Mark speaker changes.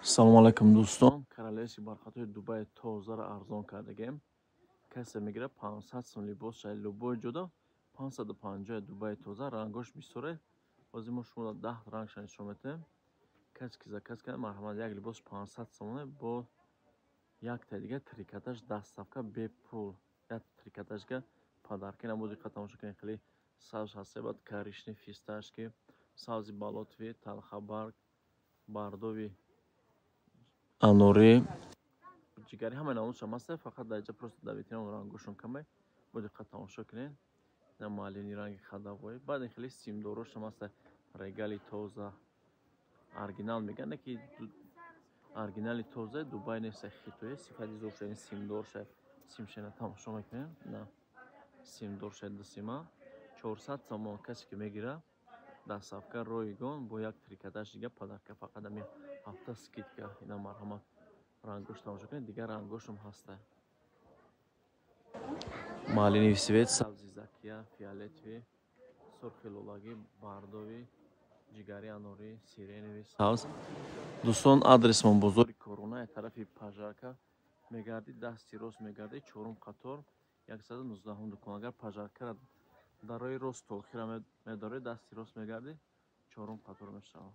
Speaker 1: Салому алайкум, дӯстон. Королевский бархатҳои Дубай тозаро арзон кардагем. Касе мегирад, 500 сом либос шай, любой ҷода 550. Дубай тоза, рангош бисёре. Ҳозир мо шумо 10 рангша нишон метаҳем. Касе ки заказ кард, марҳамат, як либос 500 сомоне, бо якта дига трикотаж доставка бепул, як трикотажга подарка. Ина, бо диққат тамошо кунед, хеле сабз ҳаста, баъд коричневый, фисташки, сабзи болотовый, талхабарг, бордовый, анорӣ, ҷигари, ҳамаи намудшам ҳаста. Фақат дар инҷа просто дар витрина рангошон камай. Бо диққат тамошо кунед, ина малини, ранги хадавои, баъд ин хеле симдорошам ҳаста. Регали тоза, оригинал мегӯянд, ки оригинали тоза Дубай нест, хитоя, сифати зӯрша. Ин симдорша, симшена тамошо мекунем, на симдорша, дусима 400 сомон. Касе ки мегирад, доставка ройгон, бо як трикотаж дига подарка, фақат ами ҳафта скидка. Ина, марҳамат, рангош тамошо кунед, дигар рангошам ҳаста: малиновый цвет, сабзи закия, фиолетовый, сурхи лолагӣ, бордовый, ҷигари анорӣ, сиреневый, сабз. Дӯстон, адресмон бозори Корона, тарафи Пожарка мегардӣ, дасти рост мегардӣ, чорум қатор, 119-ум дукон. Агар Пожаркара дар роҳи рост то охира медорӣ, дасти рост мегардӣ, чорум қатор мешавад.